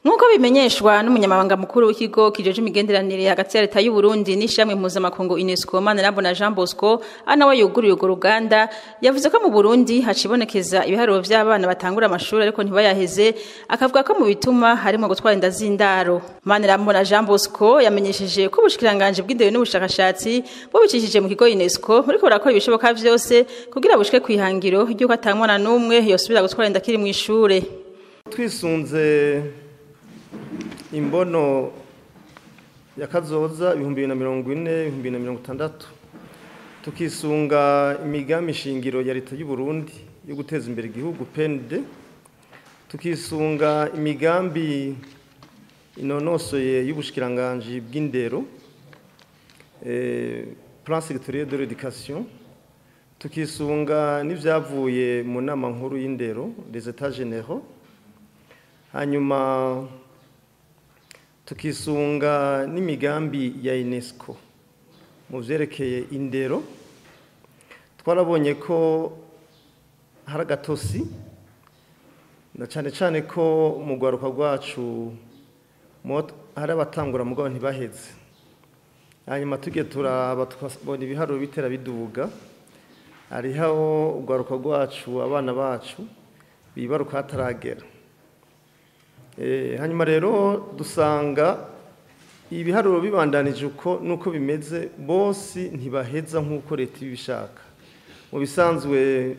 Nkuko bimenyeshwa n'umunyamabanga mukuru w'ikigo kijeje imigenderanire hagati ya leta y'u Burundi n'ishirahamwe mpuzamakungu UNESCO, Manirambona Jean Bosco, anawe yuguruye urwo ruganda, yavuze ko mu Burundi hacibonekeza ibiharuro vy'abana batangura amashuri ariko ntibayaheze, akavuga ko mu bituma harimo gutwara inda z'indaro. Manirambona Jean Bosco yamenyesheje ko ubushikiranganje bw'indero n'ubushakashatsi bubicishije mu kigo UNESCO buriko burakora ibishoboka vyose kugira bushike kwihangiro ry'uko atamwana n'umwe yosubira gutwara inda akiri mw'ishure. Twisunze imbono ya kazoza 2040 2060, tukisunga imigambi shingiro ya leta y'u Burundi yo guteza imbere igihugu PND, tukisunga imigambi inonosoye y'ubushikiranganje bw'indero, plan sectoriel de l'éducation, tukisunga n'ivyavuye mu nama nkuru y'indero, les états généraux, hanyuma tukisunga n'imigambi ya UNESCO mu vyerekeye indero. Twarabonye ko hari agatosi, na cane cane ko mu rwaruka rwacu hari abatangura mugabo ntibaheze. Hanyuma tugiye turaba tukabona ibiharuro bitera biduga, hariho urwaruka rwacu, abana bacu bibaruka hataragera. Hanyuma rero dusanga ibiharuro bibandanije uko nuko bimeze, bose ntibaheza nkuko leta ibishaka. Mu bisanzwe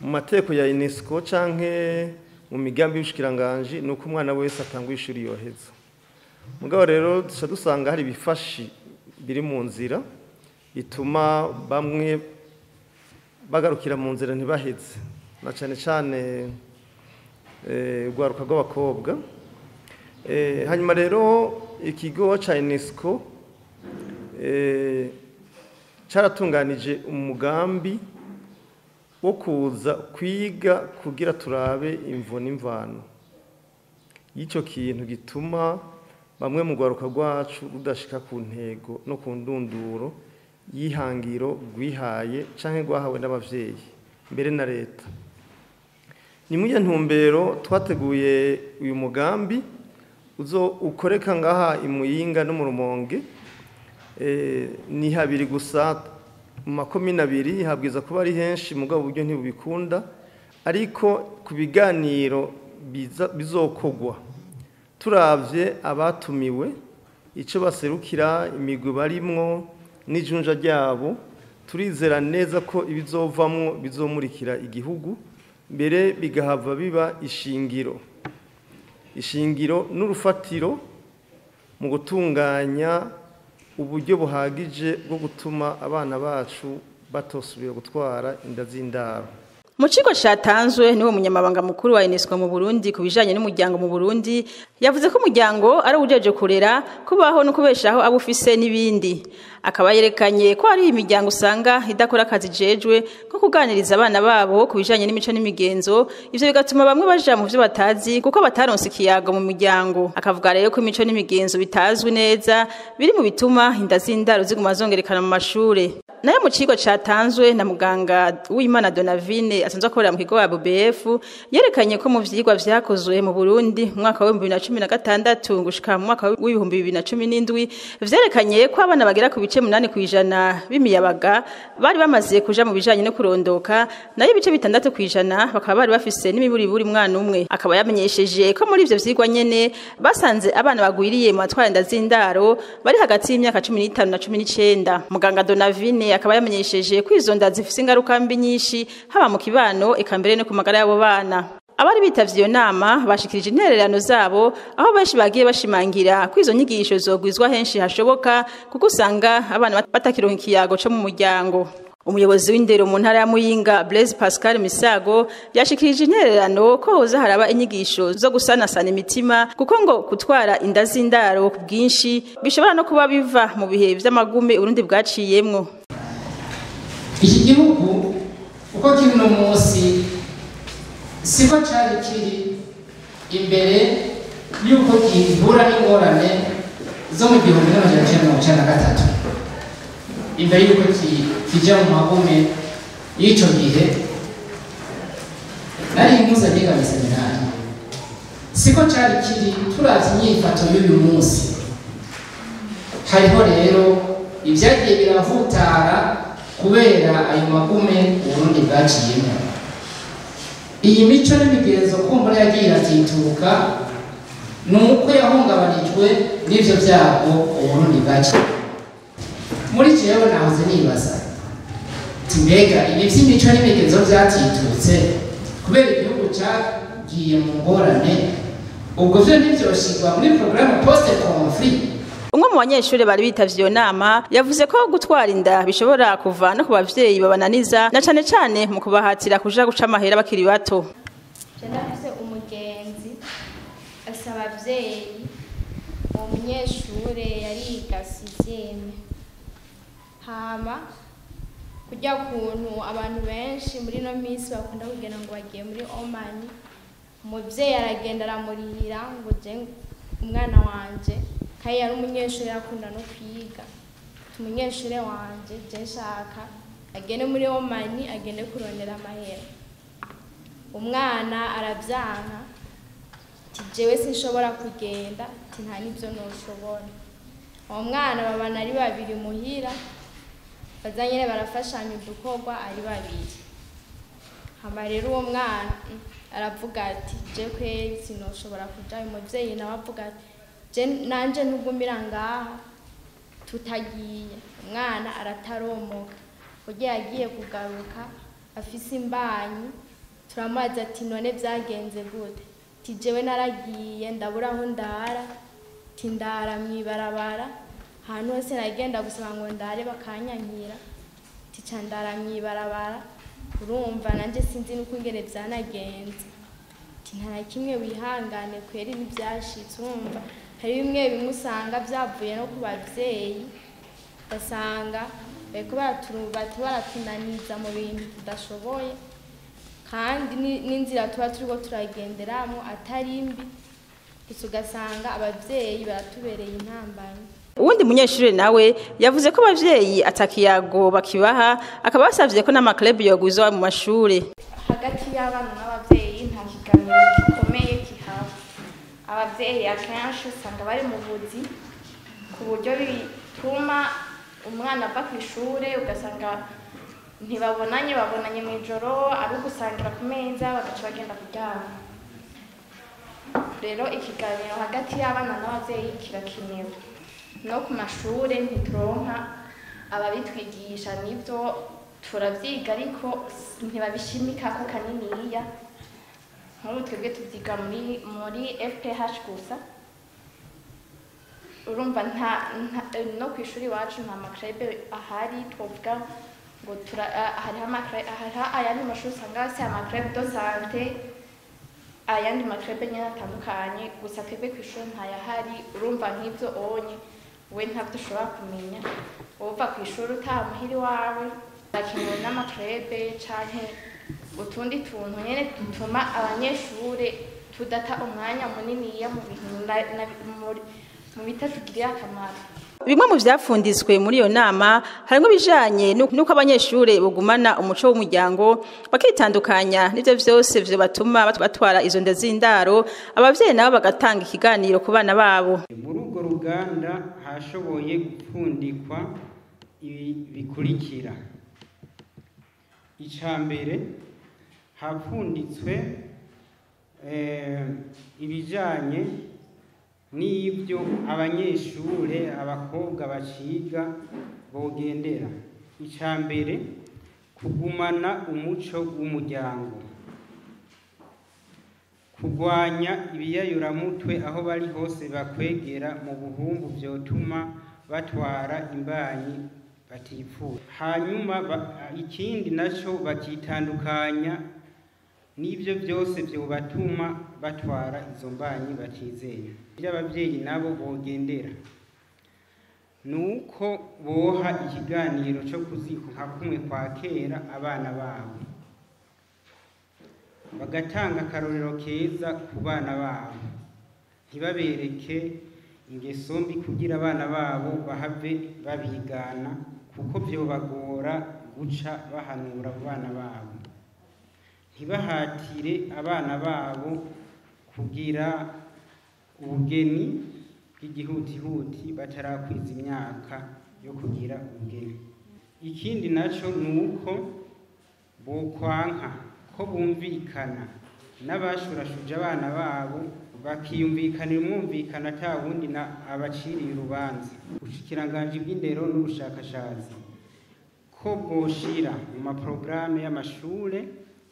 mu mateko ya UNESCO canke mu migambi y'ubushikiranganje nuko umwana wese atangwa ishuri yoheza. Mugabo rero duca dusanga hari ibifashi biri mu nzira bituma bamwe bagarukira mu nzira ntibaheze, na cane cane urwaruka rw'abakobwa. Hanyuma rero ikigo ca UNESCO caratunganije umugambi wo kuza kwiga kugira turabe imvo n'imvano y'ico kintu gituma bamwe mu rwaruka rwacu rudashika ku ntego no ku ndunduro y'ihangiro rwihaye canke rwahawe n'abavyeyi mbere na leta. Ni muri iyo ntumbero twateguye uyu mugambi uzo ukoreka ngaha i Muyinga no mu Rumonge. Ni habiri gusa mu makomine abiri, habwiza kuba ari henshi mugabo uburyo ntibubikunda, ariko ku biganiro bizokogwa turavye abatumiwe ico baserukira, imigwi barimwo n'ijunja ryabo, turizera neza ko ibizovamwo bizomurikira igihugu, mbere bigahava biba ishingiro n'urufatiro mu gutunganya uburyo buhagije bwo gutuma abana bacu batosubira gutwara inda z'indaro. Mu kigo catanzwe niwo munyamabanga mukuru wa UNESCO mu Burundi ku bijanye n'umuryango mu Burundi, yavuze ko umuryango ari ujeje kurera, kubaho no kubeshaho abo ufise n'ibindi. Akaba yerekanye ko ari imiryango usanga idakora akazi jejwe nko kuganiriza abana babo ku bijanye n'imico n'imigenzo, ivyo bigatuma bamwe baja mu vyo batazi kuko bataronse ikiyago mu muryango. Akavuga rero ko imico n'imigenzo bitazwi neza biri mu bituma inda z'indaro ziguma zongerekana mu mashure. Nayo mu kigo catanzwe na muganga Uwimana Donavine asanzwe akorera mu kigo wa BBF, yerekanye ko mu vyigwa vyakozwe mu Burundi mu mwaka wa 2016 gushika mu mwaka wa 2017 vyerekanye ko abana bagera ku bice 8% b'imiyabaga bari bamaze kuja mu bijanye no kurondoka, nayo ibice 6% bakaba bari bafise n'imiburiburi mwana umwe. Akaba yamenyesheje ko muri ivyo vyigwa nyene basanze abana bagwiriye mu batwara inda z'indaro bari hagati y'imyaka 15 na 19. Muganga Donavine akaba yamenyesheje ko izo nda zifise ingaruka mbi nyinshi haba mu kibano eka mbere no ku magara y'abo bana. Abari bitavye iyo nama bashikirije intererano zabo, aho benshi bagiye bashimangira ko izo nyigisho zogwizwa henshi hashoboka, kuko usanga abana batakironka ikiyago co mu muryango. Umuyobozi w'indero mu ntara ya Muyinga Blaise Pascal Misago yashikirije intererano ko hoza haraba inyigisho zo gusanasana imitima, kuko ngo gutwara inda z'indaro ku bwinshi bishobora no kuba biva mu bihe vy'amagume Urundi bwaciyemwo. Iki gihugu uko kiri uno munsi siko cari kiri imbere y'uko gihura n'ingorane zo mu 1993, imbere y'uko kija mu magume y'ico gihe. Nari impuza niga mu seminari, Siko cari kiri turavye inyifato y'uyu munsi. Hariho rero ibyagiye biravutara kubera ayo magume Uburundi bwaciyemo. Iyi mico n'imigenzo kumbura yagiye iratituka ni uko yahungabanijwe n'ivyo vyago Uburundi bwaciye. Muri jewe nahoze nibaza ati mbega ibi vy'imico n'imigenzo vyatitutse kubera igihugu cagiye mu ngorane, ubwo vyo ntivyoshirwa muri programme post conflit? Umwe mu banyeshuri bari bitavye iyo nama yavuze ko gutwara inda bishobora kuva no ku bavyeyi babananiza, na cane cane mu kubahatira kuja guca amahera bakiri bato. Je ndafise umugenzi asaba abavyeyi, uwo munyeshure yariga sixième, hama kurya kuntu abantu benshi muri ino minsi bakunda kugenda ngo bagiye muri Omani, umuvyeyi aragenda aramurihira ngo je umwana wanje, kandi yari umunyeshure yakunda no kwiga, umunyeshure wanje je nshaka agende muri Omani, agende kurondera amahera. Umwana aravyanka ati jewe sinshobora kugenda, ati nta n'ivyo noshobora. Uwo mwana babana ari babiri muhira, baza nyene barafashanya udukorwa ari babiri. Hama rero uwo mwana aravuga ati je kweri sinoshobora kujayo. Umuvyeyi nawe avuga ati je nanje ntugumira ngaha tutagiye. Umwana arataromoka, burya yagiye kugaruka afise imbanyi. Turamubaza ati none vyagenze gute? Ati jewe naragiye ndabura aho ndara, ati ndara mw'ibarabara, ahantu hose nagenda gusaba ngo ndare bakanyankira, ati ca ndara mw'ibarabara, urumva nanje sinzi n'ukungene vyanagenze. Ati nta na kimwe, wihangane kweri ntivyashitse. Urumva hari bimwe bimwe usanga vyavuye no ku bavyeyi, ugasanga bariko baratunaniza mu bintu tudashoboye, kandi n'inzira tuba turiko turagenderamwo atari mbi, gusa ugasanga abavyeyi baratubereye intambamyi. Uwundi munyeshuri nawe yavuze ko abavyeyi atakiyago bakibaha, akaba basavye ko n'amaklebu yogwizwa mu mashure. Hagati y'abana n'abavyeyi nta kiganiro gikomeye kihaba. Abavyeyi akenshi usanga bari mu buzi, ku buryo bituma umwana ava kw'ishure ugasanga ntibabonanye, babonanye mw'ijoro ari ugusangira ku meza bagaca bagenda kuryama. Rero ikiganiro hagati y'abana n'abavyeyi kirakenewe. No ku mashure ntituronka ababitwigisha, nivyo turavyiga ariko ntibabishimikako kaniniya. Nk'ubu twebwe tuvyiga muri FPH gusa, urumva no kw'ishuri iwacu nta makrebe ahari twovuga ngo hariho ayandi mashuri usanga bafise amakrebe de sante, ayandi makrebe nyene atandukanye, gusa twebwe kw'ishuri ntayahari. Urumva nk'ivyo onye we ntavyo ushobora kumenya, wova kw'ishuri utaha muhira iwawe. Hakenewe n'amakrebe canke utundi tuntu nyene dutuma abanyeshure tudata umwanya muniniya mu bintu mu bitatugirira akamaro. Bimwe mu vyapfunditswe muri iyo nama harimwo ibijanye n'uko abanyeshure bogumana umuco w'umuryango, bakitandukanya n'ivyo vyose vyobatuma batwara izo nda z'indaro, abavyeyi nabo bagatanga ikiganiro ku bana babo. Muri urwo ruganda hashoboye gupfundikwa ibi bikurikira. Ica mbere, hapfunditswe ibijanye n'ibyo abanyeshure abakobwa baciga bogendera. Ica mbere, kugumana umuco w'umuryango, kugwanya ibiyayuramutwe aho bari hose bakwegera mu buhumbu vyotuma batwara imbanyi batipfuza. Hanyuma ikindi naco bakitandukanya n'ivyo vyose vyobatuma batwara izo mbanyi batizeye. Ivyo abavyeyi nabo bogendera nuko boha ikiganiro co kuziko nka kumwe kwa kera abana babo, bagatanga akarorero keza ku bana babo, ntibabereke ingeso mbi kugira abana babo bahave babigana, kuko vyobagora guca bahanura abo bana babo. Ntibahatire abana babo Kugira ubugeni bw'igihutihuti batarakwiza imyaka yo kugira ubugeni. Ikindi naco nuko bokwanka ko bumvikana n'abashurashuje abana babo, bakiyumvikanira umwumvikana ata wundi na abaciriye urubanza. Ubushikiranganji bw'indero n'ubushakashatsi ko bwoshira mu maporogaramu y'amashure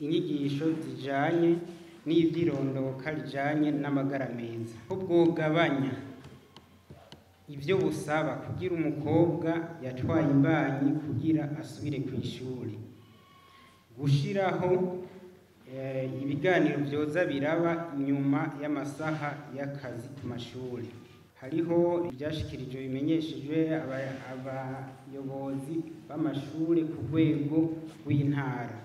inyigisho zijanye n'ivyirondoka rijanye n'amagara meza, ko bwogabanya ivyo busaba kugira umukobwa yatwaye imbanyi kugira asubire kw'ishure, gushiraho ibiganiro vyoza biraba inyuma y'amasaha y'akazi ku mashuri. Hariho ivyashikirijwe bimenyeshejwe abayobozi b'amashure ku rwego rw'intara.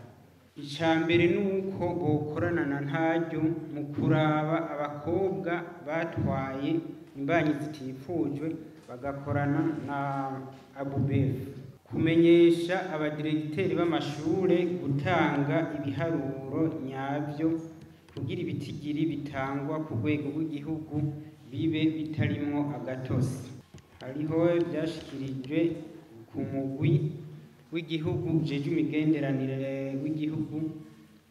Ica mbere nuko bokorana na ntaryo mu kuraba abakobwa batwaye imbanyi zitifujwe, bagakorana na ABUBEF. Kumenyesha abadiregiteri b'amashure gutanga ibiharuro nyavyo kugira ibitigiri bitangwa ku rwego rw'igihugu bibe bitarimwo agatose. Hariho ivyashikirijwe ku mugwi w'igihugu ujejwe imigenderanire w'igihugu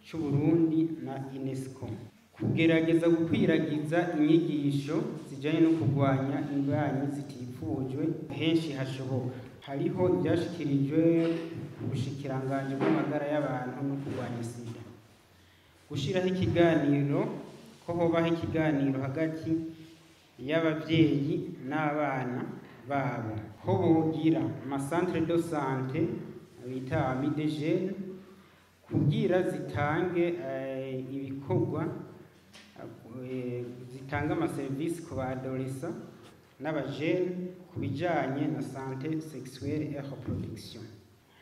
c'u Burundi na UNESCO. Kugerageza gukwiragiza inyigisho zijanye no kurwanya imbanyi zitifujwe henshi hashoboka. Hariho ivyashikirijwe ku bushikiranganji bw'amagara y'abantu no kurwanya sida. Gushiraho ikiganiro, ko hobaho ikiganiro hagati y'abavyeyi n'abana babo, ko bogira amacentre de santé bita amis des jeunes kugira zitange ibikorwa, zitanga amaserivisi ku ba adolescents n'abajene ku bijanye na santé sexuelle et reproduction.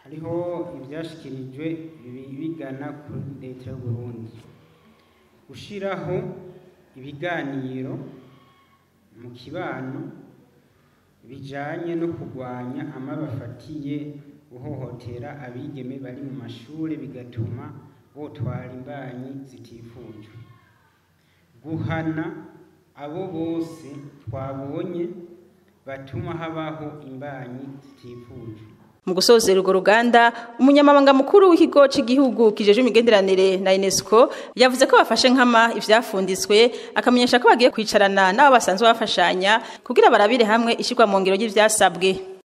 Hariho ivyashikirijwe bigana kuri leta y'u Burundi. Gushiraho ibiganiro mu kibano bijanye no kurwanya amabi afatiye guhohotera abigeme bari mu mashure bigatuma botwara imbanyi zitifujwe. Guhana abo bose twabonye batuma habaho imbanyi zitifujwe. Mu gusozera urwo ruganda, umunyamabanga mukuru w'ikigo c'igihugu kijeje imigenderanire na UNESCO yavuze ko bafashe nkama ivyafunditswe, akamenyesha ko bagiye kwicarana n'abo basanzwe bafashanya kugira barabire hamwe ishirwa mu ngiro ry'ivyasabwe.